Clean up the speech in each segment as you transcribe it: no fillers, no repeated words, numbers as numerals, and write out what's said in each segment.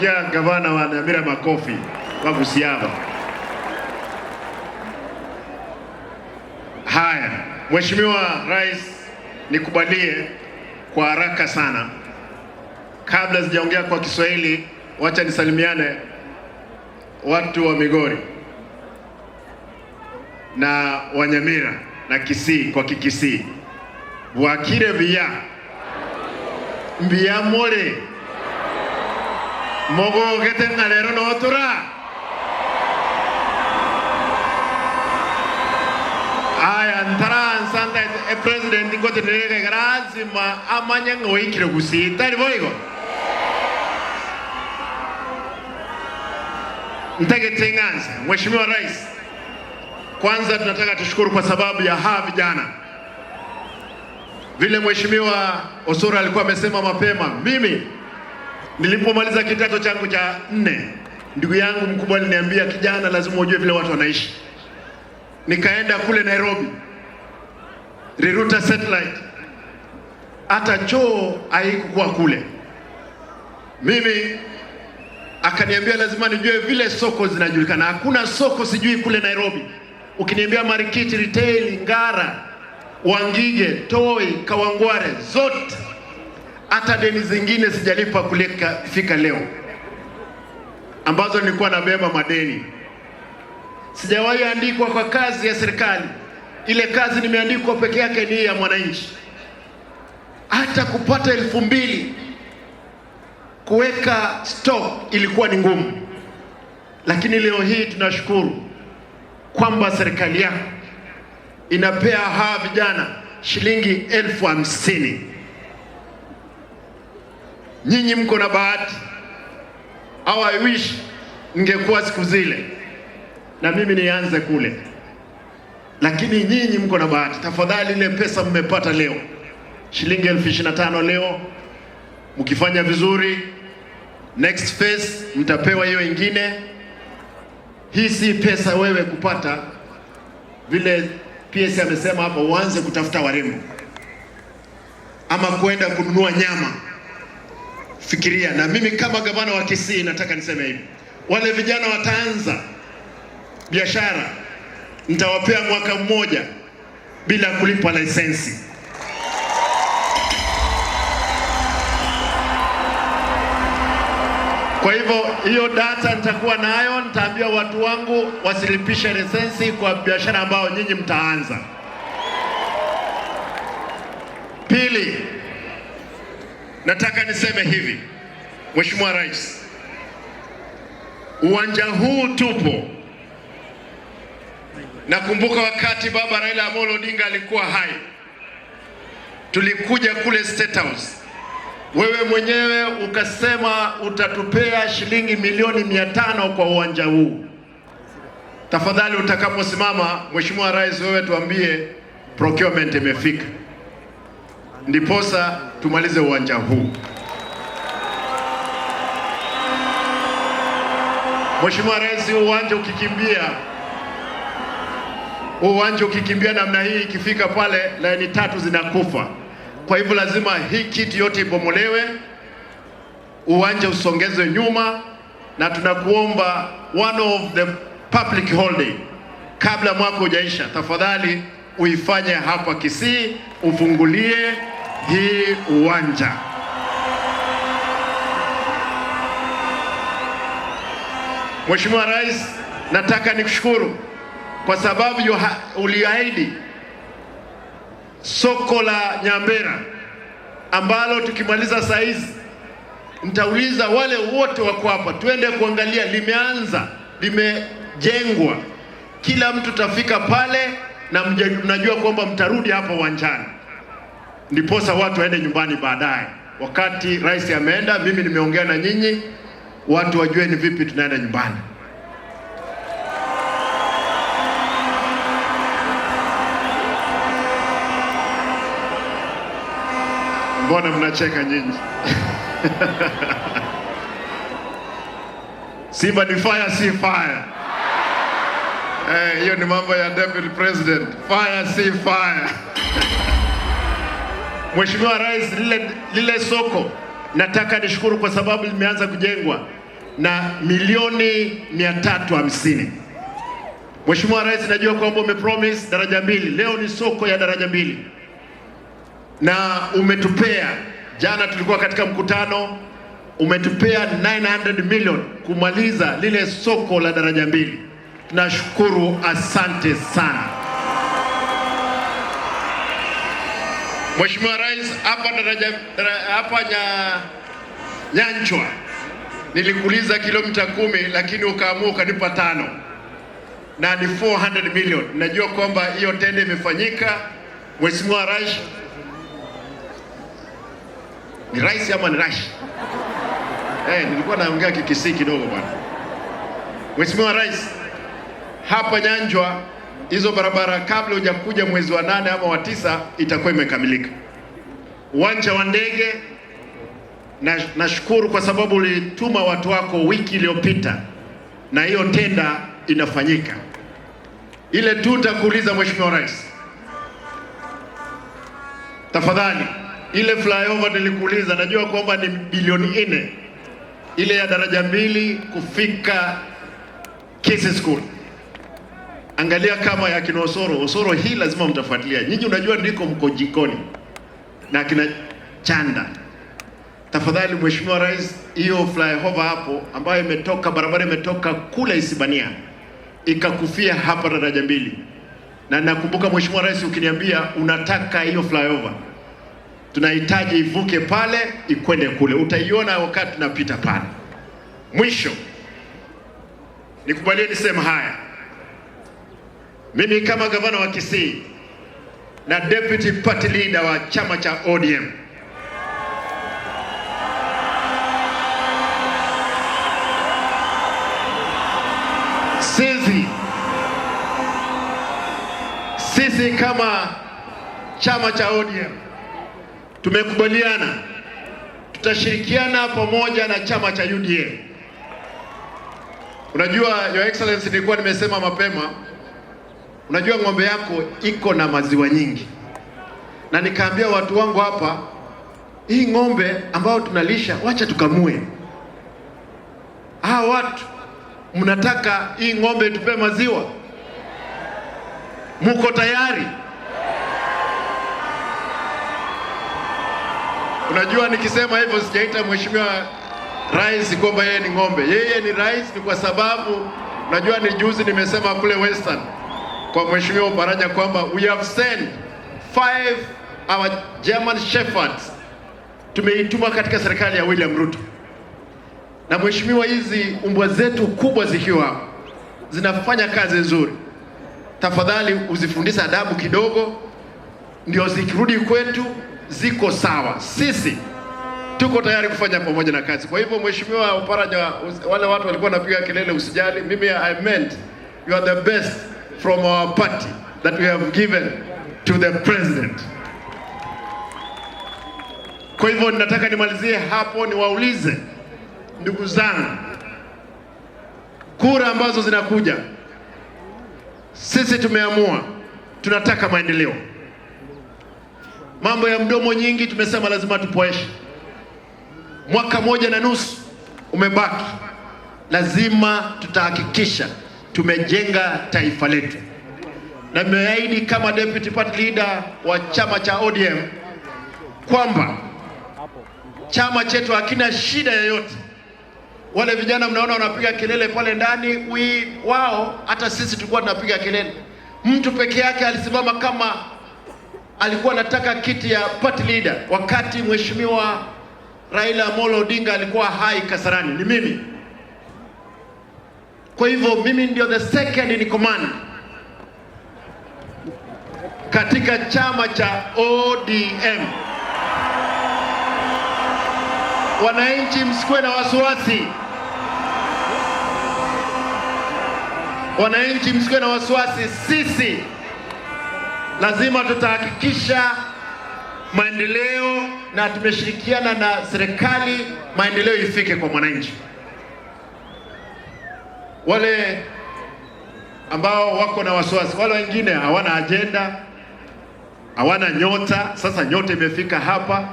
Ya gavana wa Nyamira makofi wa Busiaba. Haya, Mheshimiwa Rais, nikubalie kwa haraka sana, kabla sijaongea kwa Kiswahili, wacha nisalimiane watu wa Migori na Wanyamira na Kisii kwa Kikisii. Bwakire biya mbiya more mogogete ng'alero notura aya ntaransa e president ngotendereka lazima amanye ng'oikire Gusii tari boigo ntegete ng'anza. Mheshimiwa Rais, kwanza tunataka tushukuru kwa sababu ya hawa vijana. Vile Mheshimiwa Osoro alikuwa amesema mapema, mimi nilipomaliza kidato changu cha nne, ndugu yangu mkubwa aliniambia, kijana, lazima ujue vile watu wanaishi. Nikaenda kule Nairobi, Riruta Satellite, hata choo haikukuwa kule. Mimi akaniambia lazima nijue vile soko zinajulikana. Hakuna soko sijui kule Nairobi. Ukiniambia Marikiti, Retail, Ngara, Wangige, Toi, Kawangware, zote hata deni zingine sijalipa kuleka fika leo, ambazo nilikuwa nabeba madeni. Sijawahi andikwa kwa kazi ya serikali. Ile kazi nimeandikwa peke yake ni ya mwananchi. Hata kupata 2000 kuweka stock ilikuwa ni ngumu, lakini leo hii tunashukuru kwamba serikali yako inapea hawa vijana shilingi 50,000. Nyinyi mko na bahati, au I wish ningekuwa siku zile na mimi nianze kule, lakini nyinyi mko na bahati. Tafadhali, ile pesa mmepata leo shilingi 25,000 leo, mkifanya vizuri next phase mtapewa hiyo ingine. Hii si pesa wewe kupata, vile PS amesema hapa, uanze kutafuta warembo ama kwenda kununua nyama. Fikiria. Na mimi kama gavana wa Kisii nataka niseme hivi, wale vijana wataanza biashara, nitawapea mwaka mmoja bila kulipa leseni. Kwa hivyo hiyo data nitakuwa nayo, nitaambia watu wangu wasilipishe leseni kwa biashara ambayo nyinyi mtaanza. Pili, nataka niseme hivi, Mheshimiwa Rais, uwanja huu tupo. Nakumbuka wakati baba Raila Amolo Odinga alikuwa hai, tulikuja kule State House, wewe mwenyewe ukasema utatupea shilingi milioni 500 kwa uwanja huu. Tafadhali utakaposimama, Mheshimiwa Rais, wewe tuambie procurement imefika, ndiposa tumalize uwanja huu. Mheshimiwa Rais, uwanja ukikimbia namna hii, ikifika pale laini tatu zinakufa. Kwa hivyo lazima hii kitu yote ibomolewe, uwanja usongezwe nyuma, na tunakuomba one of the public holiday kabla mwaka hujaisha, tafadhali uifanye hapa Kisii, ufungulie hii uwanja. Mheshimiwa Rais, nataka nikushukuru kwa sababu uliahidi soko la Nyambera ambalo tukimaliza saa hizi nitauliza wale wote wako hapa tuende kuangalia, limeanza, limejengwa, kila mtu tafika pale na mnajua kwamba mtarudi hapa uwanjani, ndiposa watu waende nyumbani baadaye. Wakati rais ameenda, mimi nimeongea na nyinyi, watu wajue ni vipi tunaenda nyumbani. Mbona mnacheka nyinyi? Simba ni fire, si fire? Hiyo ni mambo ya deputy president. Fire si fire. Mheshimiwa Rais, lile soko nataka nishukuru kwa sababu limeanza kujengwa. na milioni 350. Mheshimiwa Rais, najua kwamba umepromise daraja mbili, leo ni soko ya daraja mbili na umetupea, jana tulikuwa katika mkutano, umetupea 900 million kumaliza lile soko la daraja mbili. Tunashukuru, asante sana. Mheshimiwa Rais, hapa daraja hapa Nyanchwa nilikuuliza kilomita 10 lakini ukaamua ukanipa 5 na ni 400 million. Najua kwamba hiyo tende imefanyika. Mheshimiwa Rais, ni rais ama ni rash? Nilikuwa naongea Kikisii kidogo bwana. Mheshimiwa Rais, hapa Nyanjwa hizo barabara kabla hujakuja mwezi wa 8 ama wa 9 itakuwa imekamilika. Uwanja wa ndege nashukuru kwa sababu ulituma watu wako wiki iliyopita na hiyo tenda inafanyika. Ile tu nitakuuliza Mheshimiwa Rais, tafadhali, ile flyover nilikuuliza, najua kwamba ni bilioni 4 ile ya daraja mbili kufika Kisii School. Angalia kama ya kina Osoro. Osoro hii lazima mtafuatilia nyinyi, unajua ndiko mko jikoni na kina Chanda. Tafadhali Mheshimiwa Rais, hiyo flyover hapo ambayo imetoka barabara imetoka kule Isibania ikakufia hapa daraja mbili, na nakumbuka Mheshimiwa Rais ukiniambia unataka hiyo flyover, tunahitaji ivuke pale ikwende kule, utaiona wakati tunapita pale. Mwisho nikubalie niseme haya, mimi kama gavana wa Kisii na deputy party leader wa chama cha ODM, sisi kama chama cha ODM tumekubaliana tutashirikiana pamoja na chama cha UDA. Unajua Your Excellency, nilikuwa nimesema mapema, unajua ng'ombe yako iko na maziwa nyingi, na nikaambia watu wangu hapa, hii ng'ombe ambayo tunalisha wacha tukamue. Hawa watu mnataka hii ng'ombe tupe maziwa, muko tayari? Unajua, nikisema hivyo sijaita Mheshimiwa Rais kwamba yeye ni ng'ombe. Yeye ni rais ni kwa sababu unajua, ni juzi nimesema kule Western kwa Mheshimiwa Oparanya kwamba we have sent 5 our German Shepherds, tumeituma katika serikali ya William Ruto. Na mheshimiwa, hizi umbwa zetu kubwa zikiwa hapa zinafanya kazi nzuri, tafadhali uzifundishe adabu kidogo, ndio zikirudi kwetu ziko sawa. Sisi tuko tayari kufanya pamoja na kazi. Kwa hivyo Mheshimiwa Oparanya, wale watu walikuwa wanapiga kelele, usijali, mimi I meant you are the best from our party that we have given to the president. Kwa hivyo nataka nimalizie hapo, niwaulize ndugu zangu, kura ambazo zinakuja, sisi tumeamua tunataka maendeleo. Mambo ya mdomo nyingi tumesema lazima tupoeshe. Mwaka 1.5 umebaki, lazima tutahakikisha tumejenga taifa letu, na nimeahidi kama deputy party leader wa chama cha ODM kwamba chama chetu hakina shida yoyote. Wale vijana mnaona wanapiga kelele pale ndani, wao hata sisi tulikuwa tunapiga kelele. Mtu peke yake alisimama kama alikuwa anataka kiti ya party leader wakati Mheshimiwa Raila Amolo Odinga alikuwa hai Kasarani, ni mimi. Kwa hivyo mimi ndio the second in command katika chama cha ODM. Wananchi msikuwe na wasiwasi. Wananchi msikuwe na wasiwasi, sisi lazima tutahakikisha maendeleo na tumeshirikiana na serikali, maendeleo ifike kwa mwananchi. Wale ambao wako na wasiwasi, wale wengine hawana agenda, hawana nyota. Sasa nyota imefika hapa.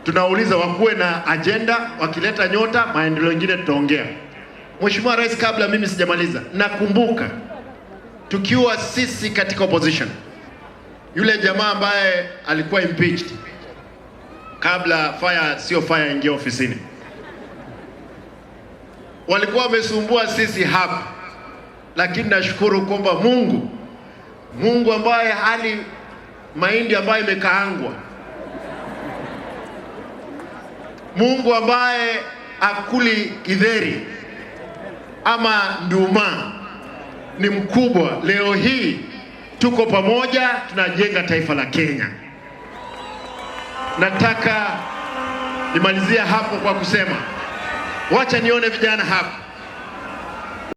Tunauliza wakuwe na agenda, wakileta nyota, maendeleo mengine tutaongea. Mheshimiwa Rais, kabla mimi sijamaliza, nakumbuka tukiwa sisi katika opposition, yule jamaa ambaye alikuwa impeached kabla fire sio fire ingia ofisini, walikuwa wamesumbua sisi hapa, lakini nashukuru kwamba Mungu ambaye hali mahindi ambayo imekaangwa, Mungu ambaye akuli githeri ama nduma, ni mkubwa. Leo hii tuko pamoja, tunajenga taifa la Kenya. Nataka nimalizie hapo kwa kusema, wacha nione vijana hapa.